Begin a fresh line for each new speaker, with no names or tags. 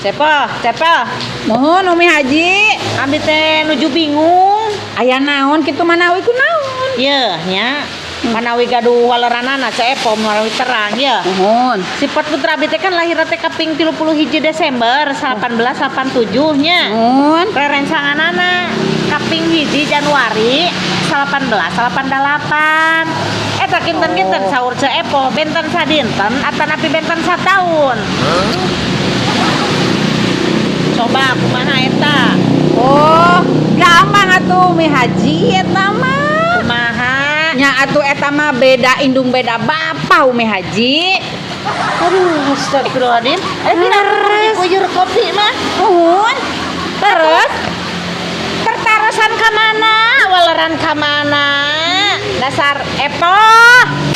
Cepo, cepo.
Muhun, Umi Haji.
Abi teh nuju bingung.
Aya naon kitu, manawi ku naon?
Yeuh nya. Manawi gaduh waleranana, Cepo, manawi terang ya.
Muhun.
Sifat putra abi teh kan lahir teh kaping 31 Desember 1887 nya.
Muhun.
Rerencanganana kaping 1 Januari 1888. Eta kinten-kinten saur Ceu Epo benten sadinten atanapi benten sataun? Coba kumaha eta?
Oh, gampang atuh, Umi Haji, eta mah.
Kumaha?
Nya atuh eta mah beda indung beda bapak, Umi Haji.
Aduh, astagfirullahaladzim. Eh, kira dikuyur kopi mah.
Muhun. Terus?
Pertarosan ka mana? Waleran ka mana? Dasar Epoh.